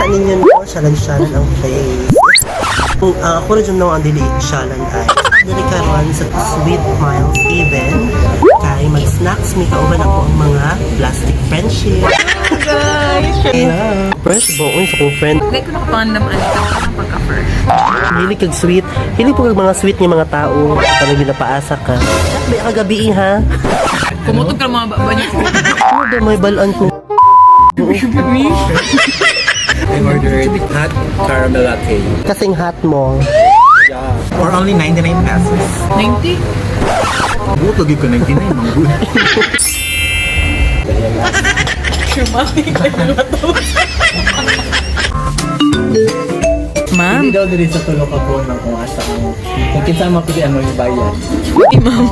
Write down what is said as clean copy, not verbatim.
Ninyo no, syalan-syalan ang face. Kung ang ako na dyan no, ang dili syalan ay dili karon sa Sweet Miles Haven kay mag-snacks mi kauban ako ang mga plastic friendship. Guys! Yeah. Fresh ba? Uy, sa kong friend. Hindi ko nakapangandam anita ng pagka-fresh. Hilig kag sweet. Hilig po kag mga sweet nga mga tao. Parang ginapaasa ka. May kagabi ha. Kumutog ka ng mga baba niyo. Ano ba may balaan ko? I ordered hot caramel latte. Kasing hat mo. Yeah. For only 99 pesos. 90? Buot lagi ko 99, mang good. Ma'am. Hindi daw diri sa tulo ka po ng kung asa ang kung kinsa ang mapilian mo yung bayad. Ma'am.